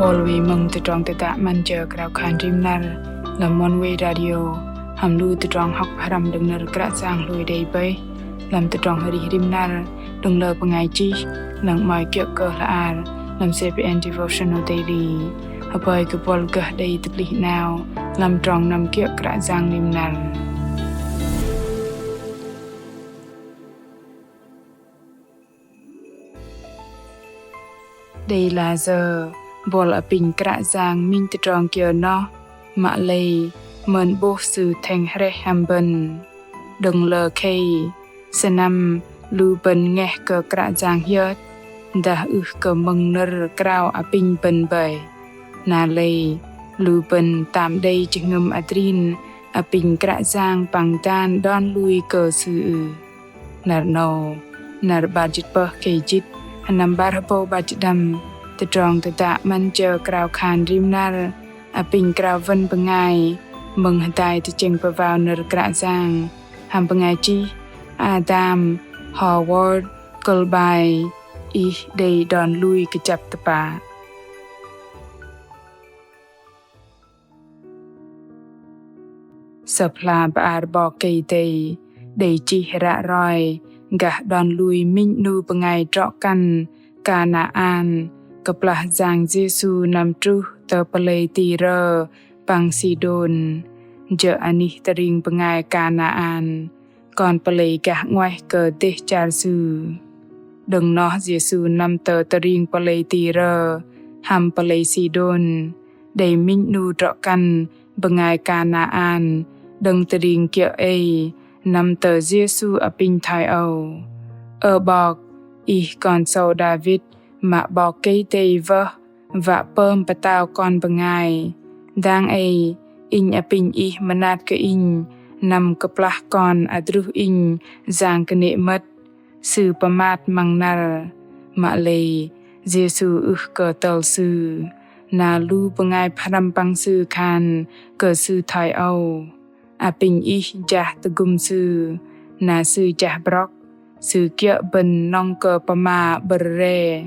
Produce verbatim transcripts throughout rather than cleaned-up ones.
Bol wei mơ̆ng tơdrong tơdă 'Măn jơ krao khan rim năr lăm Oneway Radio hăm lu tơdrong hŏk pơhrăm đơ̆ng nơ̆r Kră Yang hlôi đei bơih lăm tơdrong arih rim năr đơ̆ng lơ bơngai chih lăng 'mơ̆i kiơ̆ kơ hla bơar lăm CBN Devotional Daily. Hơpơi kơ bol gơh đei tơplih 'nao lăm trong năm kiơ̆ Kră Yang rim năr. Đei lah sơ̆ bol apinh Kră Yang minh tơdrong kiơ noh, mă lei mơn 'bôh Sư thĕng hrĕh hăm bơ̆n. Đơ̆ng lơ khei sơnăm lu bơ̆n ngeh kơ Kră Yang hiơt, dah ưh kơ mơ̆ng nơ̆r krao apinh bơ̆n bơih. Na lei lu bơ̆n tam đei jơhngơ̆m adrin apinh Kră Yang păng dan đon lui kơ Sư ưh? Năr 'nâu, năr 'bar jĭt pơh khei jĭt, sơnăm 'bar hơbâu 'bar jĭt đăm, tơdrong tơdă 'Măn jơ krao khan rim năr apinh krao wơ̆n bơngai mơ̆ng hơdai tơchĕng pơwao nơ̆r Kră Yang hăm bơngai chih Adam Howard, kơ̆l 'bai Ih đei đon lui kơjăp tơpă. Sơ̆p hla bơar 'Bok Kei-Dei đei chih ră roi gah đon lui minh 'nu bơngai drŏ kăn Kanaan kơplah Yang Yêsu năm truh tơ pơlei Tirơ păng Sidôn, jơ̆ anih tơring bơngai Kanaan kon pơlei gah 'nguaih kơ dêh char Sư. Đơ̆ng noh Yêsu năm tơ tơring pơlei Tirơ hăm pơlei Sidôn, đei minh 'nu drŏ kăn bơngai Kanaan đơ̆ng tơring kiơ̆ ei năm tơ Yêsu apinh thoi âu: Ơ 'Bok, Ih Kon sâu Đavit, mă 'Bok Kei-Dei wơh wă pơm pơtao kon bơngai. Dang ei, inh apinh Ih mơnat kơ inh năm kơplah kon adruh inh yang kơnê̆ mơ̆t. Sư pơmat măng năr. Mă lei Yêsu ưh kơ tơl sư. Na lu bơngai pơhrăm păng Sư khan kơ Sư thoi âu: Apinh Ih jah tơgŭm sư, na sư jah brŏk, sư kiơ̆ bơ̆n nŏng kơ pơma 'bơ̆r re.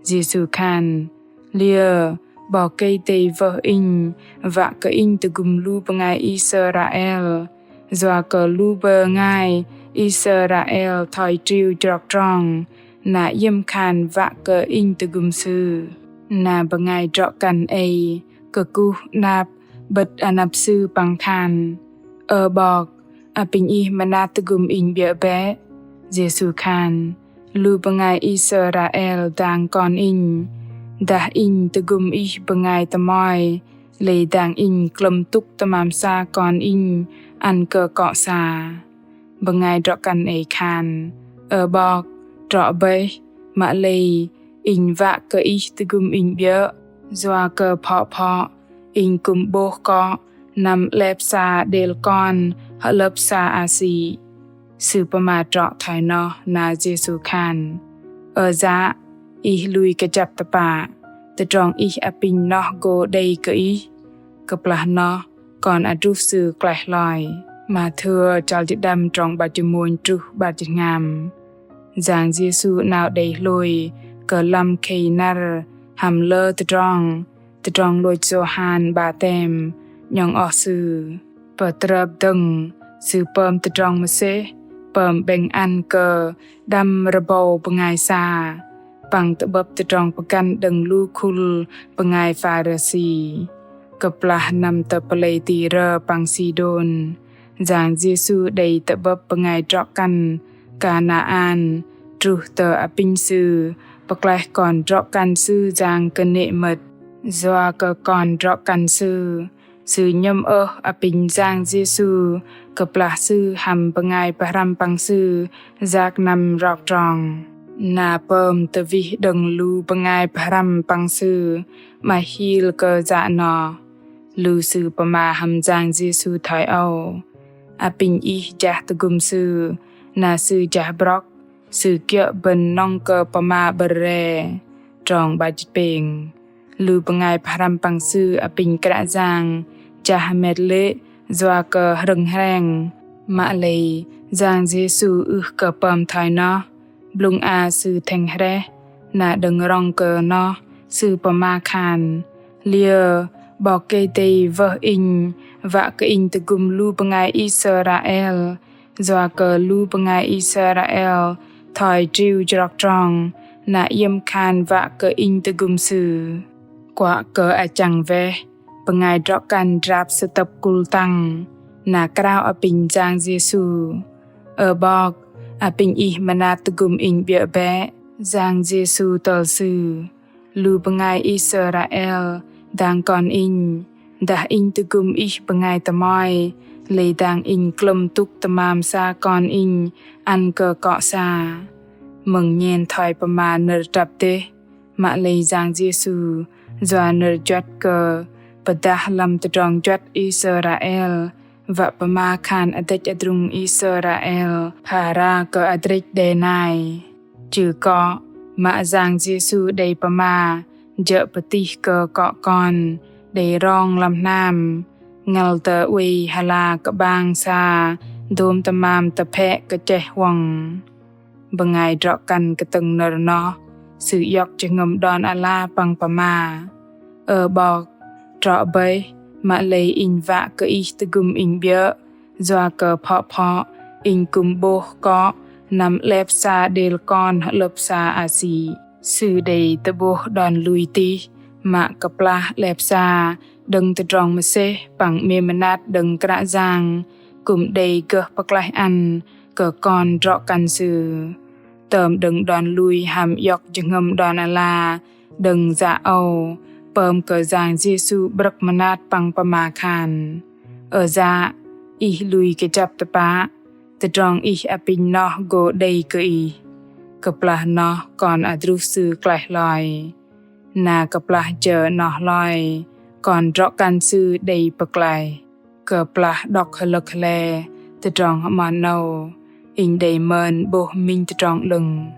Yêsu khan: Liơ 'Bok Kei-Dei wơh inh wă kơ inh tơgŭm lu bơngai Israel, yua kơ lu bơngai Israel thoi triu jrok trong, na iĕm khan wă kơ inh tơgŭm sư. Na bơngai drŏ kăn ei kơkuh 'nap 'bơ̆t anăp Sư păng khan: Ơ 'Bok, apinh Ih mơnat tơgŭm inh 'biơ̆ bĕ. Yêsu khan: Lu bơngai Israel dang kon inh, dah inh tơgŭm ih bơngai tơmoi, lei dang inh klơ̆m tŭk tơmam sa kon inh ăn kơ kŏ sa. Bơngai drŏ kăn ei khan: Ơ 'Bok, trŏ bơih, mă lei inh wă kơ Ih tơgŭm inh 'biơ̆, yua kơ phŏ phŏ inh kư̆m 'bôh kŏ năm 'lep sa đêl kon hơlơ̆p sa asĭ. Sư pơma trŏ thoi noh na Yêsu khan: Ơ yă, ih lui kơjăp tơpă, tơdrong ih apinh noh gô đei kơ ih. Kơplah noh kon adruh sư klaih hloi. Mathiơ chăl jĭt đăm trong 'bar jĭt mônh truh 'bar jĭt tơhngam. Yang Yêsu 'nao đei hlôi kơ lăm khei năr hăm lơ tơdrong, tơdrong lôch Yôhan Batem 'nhŏng oh Sư. Pơtrơp dơ̆ng, Sư pơm tơdrong mơsêh, pơm 'bĕng ăn kơ đăm rơbâu bơngai sa, păng tơ'bơ̆p tơdrong pơgăn đơ̆ng lu khul bơngai Pharisi. Kơplah năm tơ pơlei Tirơ păng Sidôn, Yang Yêsu đei tơ'bơ̆p bơngai drŏ kăn Kanaan truh tơ apinh sư, pơklaih kon drŏ kăn sư yang kơnê̆ mơ̆t. Yua kơ kon drŏ kăn sư, sư nhơ̆m ơh apinh Yang Yêsu kơplah Sư hăm bơngai pơhrăm păng Sư yak năm rok trong. Na pơm tơwih đơ̆ng lu bơngai pơhrăm păng Sư 'maih hil kơ yă noh. Lu sư pơma hăm Yang Yêsu thoi âu: Apinh Ih jah tơgŭm sư, na sư jah brŏk, sư kiơ̆ bơ̆n nŏng kơ pơma 'bơ̆r re. Trong 'bar jĭt pêng. Lu bơngai pơhrăm păng Sư apinh Kră Yang jah hơmet lê̆ yua kơ hrơ̆ng hreng. Mă lei Yang Yêsu ưh kơ pơm thoi noh. Blŭng a Sư thĕng hrĕh, na đơ̆ng rŏng kơ noh Sư pơma khan: Liơ 'Bok Kei-Dei wơh inh wă kơ inh tơgŭm lu bơngai Israel, yua kơ lu bơngai Israel thoi triu jrok trong, na iĕm khan wă kơ inh tơgŭm sư. Kuă kơ achăng weh, bơngai drŏ-kăn drap sơtơ̆p kul tăng, na krao apinh Yang Yêsu: Ơ 'Bok, apinh Ih mơnat tơgŭm inh 'biơ̆ bĕ. Yang Yêsu tơl sư: Lu bơngai Israel dang kon inh, dah inh tơgŭm ih bơngai tơmoi, lei dang inh klơ̆m tŭk tơmam sa kon inh ăn kơ kŏ sa. Mơ̆ng nhen thoi pơma nơ̆r trăp dêh, mă lei Yang Yêsu yua nơ̆r juăt kơ pơdah lăm tơdrong juăt Israel, wă pơma khan adrĕch adrung Israel phara kơ adrĕch đe nai. Chư kŏ mă Yang Yêsu đei pơma jơ̆ pơtih kơ kŏ kon đei rong lăm hnam, ngăl tơ oei hơla kơ'bang sa dôm tơmam tơphĕ kơchĕh huŏng. Bơngai drŏ-kăn kơtơ̆ng nơ̆r noh, sư iŏk jơhngơ̆m đon ala păng pơma: Ơ 'Bok, trŏ bơih, mă lei inh wă kơ Ih tơgŭm inh 'biơ̆, yua kơ phŏ phŏ inh kư̆m 'bôh kŏ năm 'lep sa đêl kon hơ'lơ̆p sa asĭ. Sư đei tơ'bôh đon lui tih mă kơplah 'lep sa đơ̆ng tơdrong mơsêh păng 'mêm mơnat đơ̆ng Kră Yang kư̆m đei gơh pơklaih ăn kơ kon drŏ-kăn sư. Tơm đơ̆ng đon lui hăm iŏk jơhngơ̆m đon ala đơ̆ng yă âu, pơm kơ Yang Yêsu 'brơ̆k mơnat păng pơma khan: Ơ yă, ih lui kơjăp tơpă, tơdrong ih apinh noh gô đei kơ ih. Kơplah noh kon adruh sư klaih hloi. Na kơplah jơ noh hloi, kon drŏ-kăn sư đei pơklaih. Kơplah đŏk hơlơ̆k hle tơdrong hơmon 'nâu, inh đei mơn 'bôh minh tơdrong 'lơ̆ng.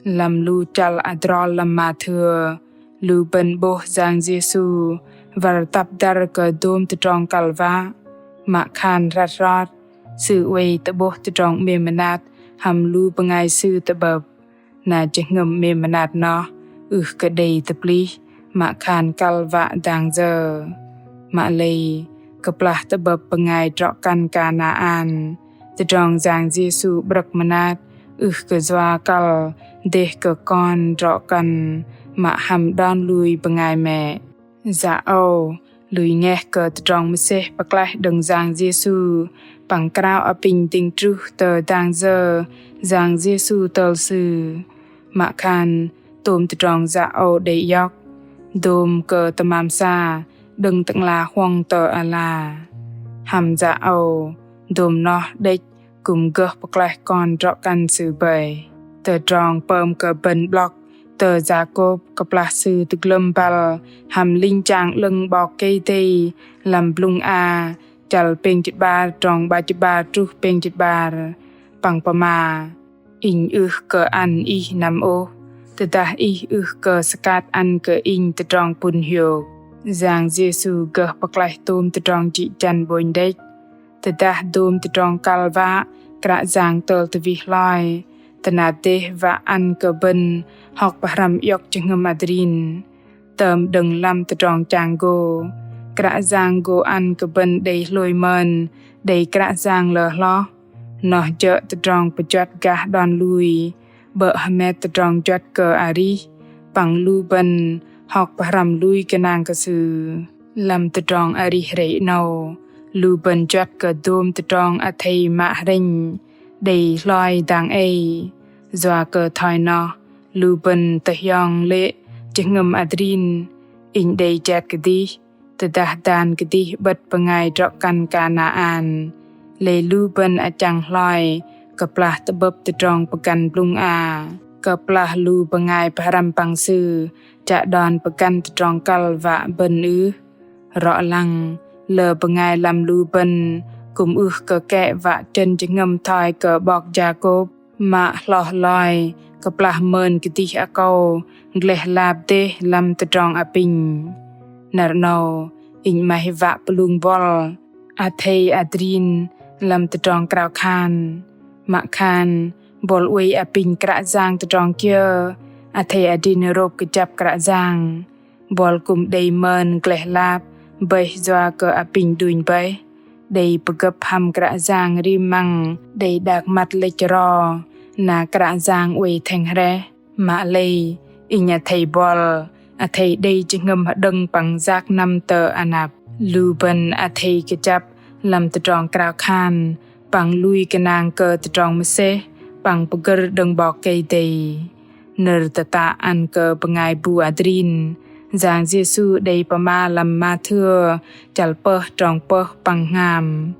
Lăm lu chăl adrol lăm Mathêu, lu bơ̆n 'bôh Yang Yêsu wăr tăp dăr kơ dôm tơdrong kăl wă, mă khan hrăt hrot, Sư oei tơ'bôh tơdrong 'mêm mơnat hăm lu bơngai Sư tơ'bơ̆p. Na jơhngơ̆m 'mêm mơnat noh ưh kơ đei tơplih, mă khan kăl wă dang yơ. Mă lei, kơplah tơ'bơ̆p bơngai drŏ-kăn Kanaan, tơdrong Yang Yêsu 'brơ̆k mơnat ưh kơ yua kăl dêh kơ kon drŏ-kăn mă hăm đon lui bơngai mĕ. Yă âu lui ngeh kơ tơdrong mơsêh pơklaih đơ̆ng Yang Yêsu păng krao apinh dĭng truh tơ dang yơ Yang Yêsu tơl sư. Mă khan tôm tơdrong yă âu đei iŏk, dôm kơ tơmam sa đơ̆ng Tơ'ngla huŏng tơ ala. Hăm yă âu, dôm noh đĕch kư̆m gơh pơklaih kon drŏ-kăn sư bơih. Tơdrong pơm kơ bơ̆n 'blŏk tơ Yakôp kơplah sư tơglơ̆m băl hăm linh jang 'lơ̆ng 'Bok Kei-Dei lăm blŭng a, chăl pêng jĭt 'bar trong 'bar jĭt 'bar truh pêng jĭt 'bar. Păng pơma: Inh ưh kơ ăn ih năm ôh, tơdah ih ưh kơ sơkat ăn kơ inh tơdrong pŭn hiôk. Yang Yêsu gơh pơklaih tôm tơdrong jĭ jăn 'bônh đĕch. Tơdah dôm tơdrong kăl wă Kră Yang tơl tơwih hloi, tơnap dêh wă ăn kơ bơ̆n hŏk pơhrăm iŏk jơhngơ̆m adrin. Tơm đơ̆ng lăm tơdrong chang gô, Kră Yang gô ăn kơ bơ̆n đei hlôi mơn đei Kră Yang lơ hloh. Noh jơ̆ tơdrong pơjuăt gah đon lui, 'bơ̆ hơmet tơdrong juăt kơ arih, păng lu bơ̆n hŏk pơhrăm lui gơnang kơ Sư. Lăm tơdrong arih rei 'nâu, lu bơ̆n juăt kơ dôm tơdrong athei mă hrĕnh đei hloi dang ei. Yua kơ thoi noh, lu bơ̆n tơhiong lê̆ jơhngơ̆m adrin. Inh đei jet kơdih, tơdah dan kơdih 'bơ̆t bơngai drŏ-kăn Kanaan, lei lu bơ̆n achăng hloi kơplah tơ'bơ̆p tơdrong pơgăn blŭng a. Kơplah lu bơngai pơhrăm păng sư chă đon pơgăn tơdrong kăl wă bơ̆n ưh? Rŏ lăng, lơ bơngai lăm lu bơ̆n kư̆m ưh kơ kĕ wă chơ̆n jơhngơ̆m thoi kơ 'bok Yakôp, mă hloh loi kơplah mơn kơdih akâu gleh lap dêh lăm tơdrong apinh. Năr 'nâu, inh 'maih wă pơlung buăl athei adrin lăm tơdrong krao khan. Mă khan, buăl oei apinh Kră Yang tơdrong kiơ, athei adrin rôp kơjăp Kră Yang. Buăl kư̆m đei mơn gleh lap bơih yua kơ apinh đunh bơih. Đei pơgơ̆p hăm Kră Yang rim măng đei đak măt lĕch ro, na Kră Yang oei thĕng hrĕh. Mă lei, inh athei buăl, athei đei jơhngơ̆m hơđơ̆ng păng yak năm tơ anăp. Lu bơ̆n athei kơjăp lăm tơdrong krao khan păng lui gơnang kơ tơdrong mơsêh păng pơgơ̆r đơ̆ng 'Bok Kei-Dei. Nơ̆r tơtă ăn kơ bơngai bu adrin, Yang Yêsu đei pơma lăm Mathêu chăl pơh trong pơh păng hngam.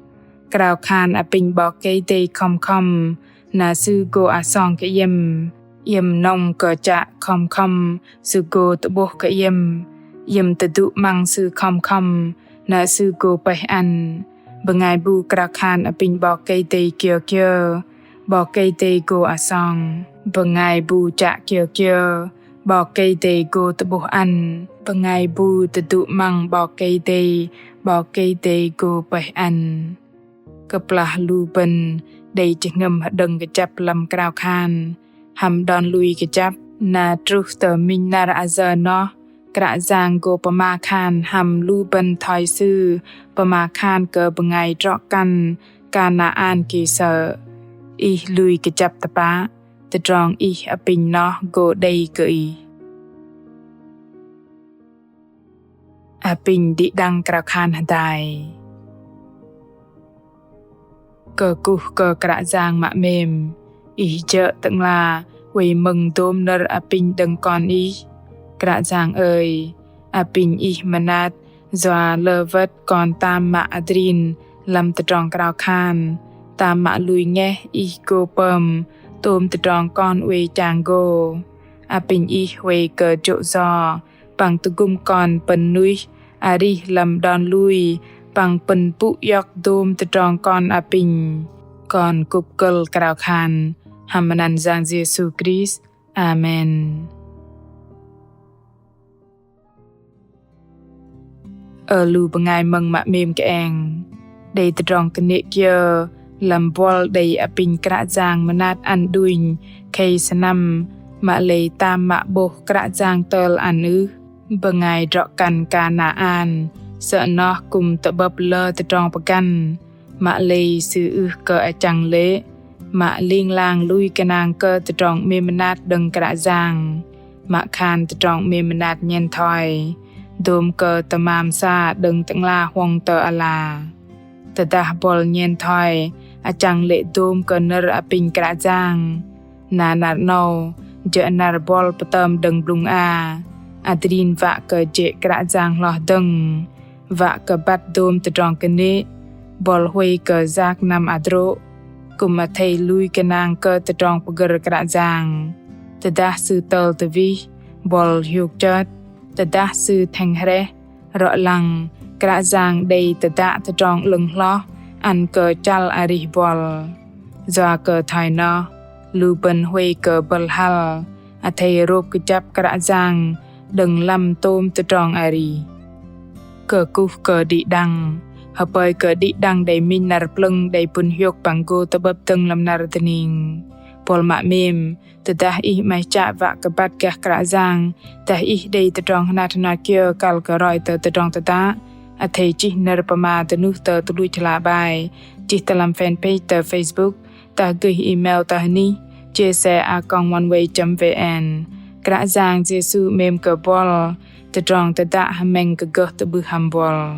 Krao khan apinh 'Bok Kei-Dei khŏm khŏm, na Sư gô asong kơ iĕm. Iĕm nŏng kơ chă khŏm khŏm, Sư gô tơ'bôh kơ iĕm. Iĕm tơdŭ 'măng Sư khŏm khŏm, na Sư gô pơih ăn. Bơngai bu krao khan apinh 'Bok Kei-Dei kiơ kiơ, 'Bok Kei-Dei gô asong. Bơngai bu chă kiơ kiơ, 'Bok Kei-Dei gô tơ'bôh ăn. Bơngai bu tơdŭ 'măng 'Bok Kei-Dei, 'Bok Kei-Dei gô pơih ăn. Kơplah lu bơ̆n đei jơhngơ̆m hơđơ̆ng kơjăp lăm krao khan hăm đon lui kơjăp, na truh tơ minh năr ayơ noh, Kră Yang gô pơma khan hăm lu bơ̆n thoi Sư pơma khan kơ bơngai drŏ kăn Kanaan ki sơ̆: Ih lui kơjăp tơpă, tơdrong ih apinh noh gô đei kơ ih. Apinh đĭ đăng krao khan hơdai. Kơkuh kơ Kră Yang mă 'mêm, Ih jơ̆ Tơ'ngla oei mơ̆ng dôm nơ̆r apinh đơ̆ng kon Ih. Kră Yang ơi, apinh Ih mơnat yua lơ wơ̆t kon tam mă adrin lăm tơdrong krao khan, tam mă lui ngeh Ih gô pơm tôm tơdrong kon oei chang gô. Apinh Ih oei kơ jô̆ yo păng tơgŭm kon pơ̆n nuih arih lăm đon lui păng pơ̆n pŭ iŏk dôm tơdrong kon apinh. Kon kŭp kơ̆l krao khan hăm anăn Yang Yêsu Krist. Amen. Ơ lu bơngai mơ̆ng mă 'mêm kơeng, đei tơdrong kơnê̆ kiơ lăm buăl đei apinh Kră Yang mơnat ăn đunh khei sơnăm, mă lei tam mă 'bôh Kră Yang tơl ăn ưh? Bơngai drŏ kăn Kanaan sơ̆ noh kư̆m tơ'bơ̆p lơ tơdrong pơgăn, mă lei sư ưh kơ achăng lê̆, mă ling lang lui gơnang kơ tơdrong 'mêm mơnat đơ̆ng Kră Yang, mă khan tơdrong 'mêm mơnat nhen thoi dôm kơ tơmam sa đơ̆ng Tơ'ngla huŏng tơ ala. Tơdah buăl nhen thoi achăng lê̆ dôm kơ nơ̆r apinh Kră Yang, na năr 'nâu jơ̆ năr buăl pơtơm đơ̆ng blŭng a, adrin wă kơ jê̆ Kră Yang hloh dơ̆ng, wă kơ băt dôm tơdrong kơnê̆, buăl huay kơ yak năm hơdrô̆, kư̆m athei lui gơnang kơ tơdrong pơgơ̆r Kră Yang. Tơdah Sư tơl tơwih, buăl hiôk chơt. Tơdah Sư thĕng hrĕh, rŏ lăng Kră Yang đei tơdă tơdrong 'lơ̆ng hloh ăn kơ chăl arih buăl. Yua kơ thoi noh, lu bơ̆n huay kơ bơ̆l hăl, athei rôp kơjăp Kră Yang đơ̆ng lăm tôm tơdrong arih. Kơkuh kơ đĭ đăng, hơpơi kơ đĭ đăng đei minh năr plơ̆ng đei pŭn hiôk păng gô tơ'bơ̆p dơ̆ng lăm năr dơning. Buăl mă 'mêm, tơdah ih 'maih chă wă kơ băt gah Kră Yang, dah ih đei tơdrong hơnat hơnat kiơ kăl kơ roi tơ tơdrong tơdă, athei chih nơ̆r pơma dơnuh tơ tơluch hla bơar, chih tơ lăm fanpage tơ Facebook, dah gơih email tơ hơnih chia sẻ a còng oneway chấm vn. Kră Yang Yêsu 'mêm kơ buăl, tơdrong tơdă hơmĕng kơ gơh tơ'bưh hăm buăl.